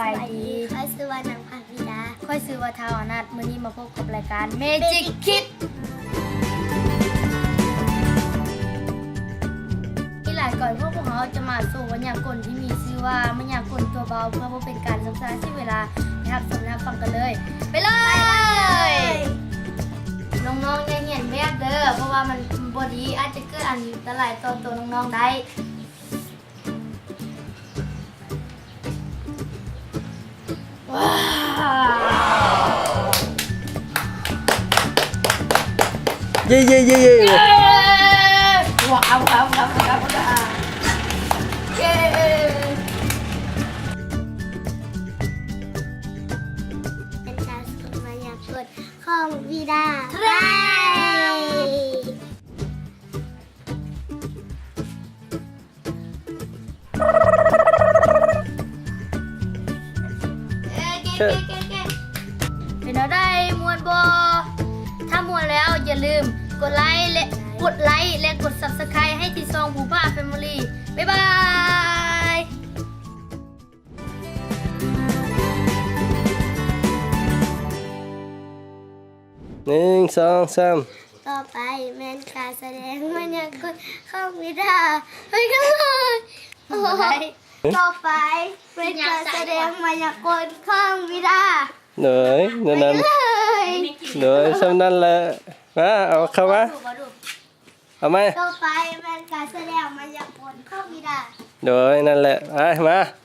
ສະບາຍດີ ຂ້ອຍຊື່ວ່ານາງພັນວິດາ ຂ້ອຍຊື່ວ່າທ້າວອະນັດ ມື້ນີ້ມາພົບກັບລາຍການ Magic Kid ມີຫຼາຍກ່ອນ ພວກເຮົາຈະມາໂຊໄວຍາກົນທີ່ມີຊື່ວ່າໄວຍາກົນຕົວເບົາ ເພື່ອບໍ່ເປັນການຊັກຊ້າເສຍເວລາ ໄປຮັບຊົມຮັບຟັງກັນເລີຍ ໄປເລີຍ ນ້ອງໆຢ່າຮຽນແບບເດີ ເພາະວ່າມັນບໍ່ດີ ອາດຈະເກີດອັນຕະລາຍຕໍ່ຕົວນ້ອງໆໄດ້. ເຢ້ ເຢ້ ເຢ້ ເຢ້ ເຢ້ ວ້າວ ວ້າວ ວ້າວ ເຢ້ ເປັນການຝຶກໄວຍາກົນຂອງວີດາ ເຢ້ ເປັນແນວໃດ ມ່ວນບໍ່? ຖ້າມ່ວນແລ້ວ ຢ່າລືມກົດໄລ ແລະ ກົດໄລ ແລະ ກົດ Subscribe ໃຫ້ທີ່ຊ່ອງພູຜາ Family ບາຍບາຍ ໜຶ່ງ ສອງ ສາມ ຕໍ່ໄປແມ່ນການສະແດງໄວຍາກົນຂອງວິດາ ໄປກັນເລີຍ ຕໍ່ໄປແມ່ນການສະແດງໄວຍາກົນຂອງວິດາ ໂດຍ ນັ້ນ ໂດຍ ສ່ຳນັ້ນແຫຼະ ມາ ເອົາເຂົ້າມາ ເອົາໃໝ່ ຕໍ່ໄປແມ່ນການສະແດງໄວຍາກົນຂອງວິດາ ໂດຍ ນັ້ນແຫຼະ ໄປ ມາ